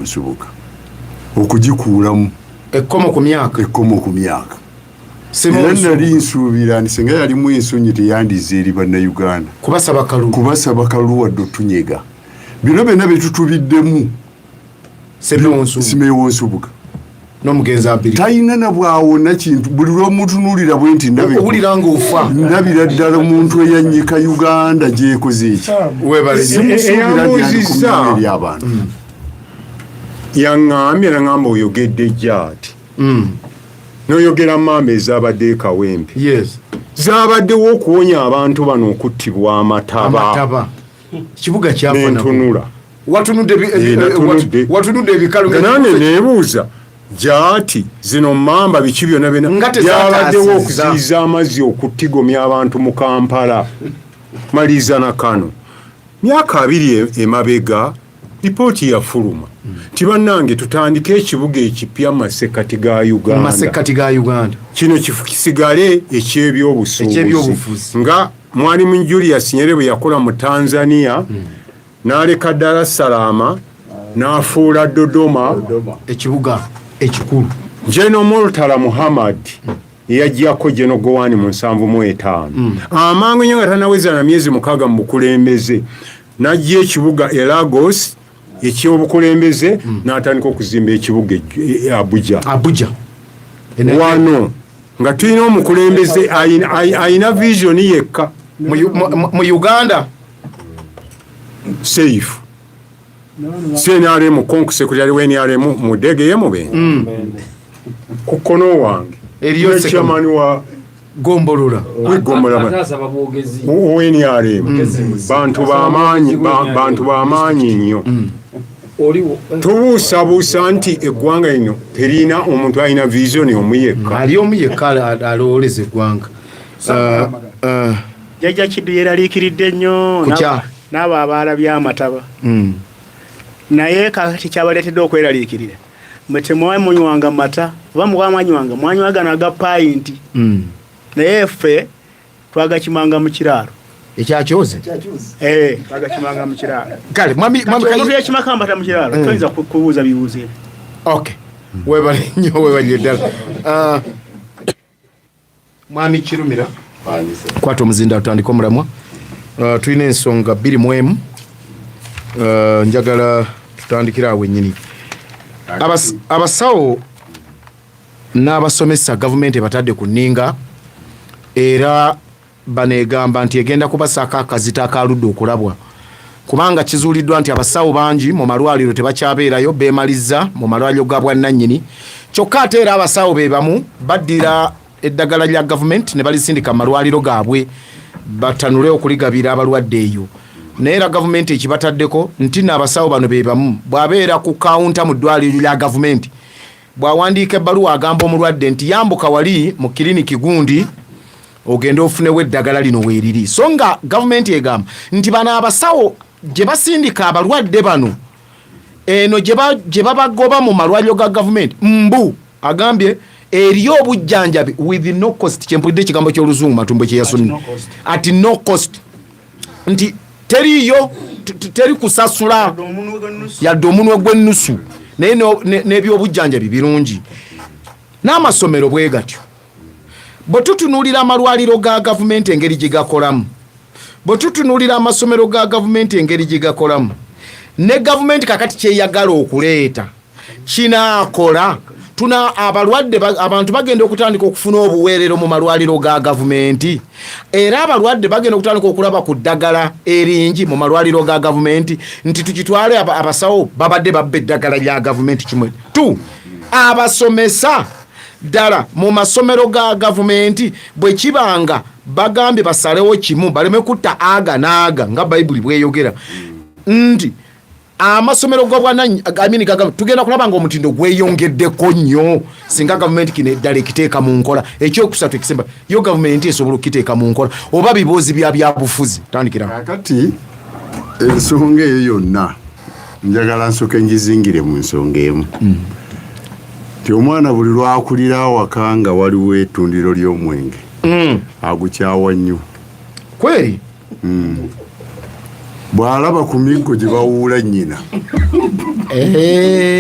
Nsubuga okugikuulamu. Ekkomo ku myaka. Ekkomo ku myaka. Era nali nsuubira nti singa yalimu ensonyi teyandize eri Bannayuganda kubasaba kalulu, kubasaba kalulu wadde otunyega. Bino byonna byetutubiddemu Simewo Nsubuga n'omugenzi Abiri talina na bwawona kintu. Buli lwomutunuulira bwe nti owulira ng'ofa. Ndabira ddala omuntu eyannyika Uganda gyekoze eki. Simusuubira nti yandikumiyo eri abantu. Yaŋŋambye naŋŋamba oyogedde gyati n'oyogera mamba ezabadde e Kawempe zabaddewo okuwonya abantu bano okuttibwa amataba. Kibuga kyafanentunula. Watunudde ebikalu. Nange nebuuza gyati zino mamba biki byonna byonna byabaddewo okuziyiza amazzi okutigomya abantu mu Kampala. Maliza na kano myaka 20 emabega lipooti yafuluma nti bannange tutandike ekibuga ekipya mu masekkati ga Uganda. Masekkati ga Uganda. Kino kisigale eky'ebyobusuubuzi nga Mwalimu Julius Nyerere bwe yakola mu Tanzania, n'aleka Dar es Salaam n'afuula Dodoma ekibuga ekikulu. General Murtala Muhammad eyajjako General Gowani mu 75 amangu nnyo nga tanaweza na myezi 6 mu bukulembeze n'ajja ekibuga e Lagos eky'obukulembeze n'atandika okuzimba ekibuga Abuja. Abuja. Wano nga tulina omukulembeze ayina vision yekka mu Uganda. Safe CNRM konku secretary wa NRM Mudege ye Mubende ku kkono wange eriyo chairman wa gombolola gombolola NRM. Bantu bamaanyi, bantu bamaanyi nnyo. Tubuusabuusa nti eggwanga lino terina omuntu alina vision omu yekka. Ali omu yekka alowooleza eggwanga. Jjajja Kiddu yeeraliikiridde nnyo n'abo abaalabye amataba. Naye kakati kyabaleetedde okweraliikirira. Mwe temwamunywanga mata, oba mwanywanga, mwanywaga naga payinti. Naye ffe twagakimanga mu kiraalo. Ekyakyoze? Twagakimanga mu kiraalo. Kale, mwami omuntu yakimako amata mu kiraalo, toyinza kubuuza bibuuzo ebyo. Okay. Webale nnyo, webale ddala. Mwami Kirumira, kwata omuzinda tutandike omulamwa. Tulina ensonga 21. Njagala tutandikire awo wennyini. Abasawo n'abasomesa gavumenti ebatadde ku nninga, era baneegamba nti egenda kubasaako akazito akaludde okulabwa, kubanga kizuuliddwa nti abasawo bangi mu malwaliro tebakyabeerayo, beemalizza mu malwaliro ga bwannannyini. Kyokka ate era abasawo be bamu baddira eddagala lya gavumenti ne balisindika mu malwaliro gaabwe batanule okuligabira abalwadde eyo. Naye era gavumenti ekibataddeko nti nno abasawo bano be bamu bw'abeera ku kawunta mu ddwaliro lya gavumenti, bw'awandiika ebbaluwa agamba omulwadde nti yambuka wali mu kiriniki gundi ogende ofunewo eddagala lino weeriri. So nga gavumenti egamba nti bano abasawo gye basindika abalwadde bano eno gye babagoba mu malwaliro ga gavumenti, mbu agambye eriyo obujjanjabi with no cost. Kyempulidde ekigambo ky'oluzungu Matumbo kye yasomye, at no cost, nti teriyo teri kusasula yadde omunwe gw'ennusu, naye n'ebyobujjanjabi birungi. N'amasomero bwe gatyo. Bwe tutunuulira amalwaliro ga gavumenti engeri gye gakolamu, bwe tutunuulira amasomero ga gavumenti engeri gye gakolamu, ne gavumenti kakati kyeyagala okuleeta kinaakola tuna abalwadde abantu bagenda okutandika okufuna obuweerero mu malwaliro ga gavumenti, era abalwadde bagenda okutandika okulaba ku ddagala eringi mu malwaliro ga gavumenti, nti tukitwale abasawo babadde babba eddagala lya gavumenti. Kimwe tu abasomesa ddala mu masomero ga gavumenti bwe kibanga bagambye basalewo kimu baleme kutta aga n'aga nga Bayibuli bweyogera nti amasomero g'obwananyini tugenda kulaba nga omutindo gweyongeddeko nnyo singa gavumenti kino eddala ekiteeka mu nkola. Ekyokusatu ekisemba, yo gavumenti esobola okukiteeka mu nkola oba biboozi bya byabufuzi? Tandikira. Kakati ensonga eyo yonna njagala nsooke ngizingire mu nsonga emu nti omwana buli lwakulira awaka nga waliwo ettundiro ly'omwenge agukyawa nnyo. Kweri? Bw'alaba ku miggo gye bawuula nnyina. Eh.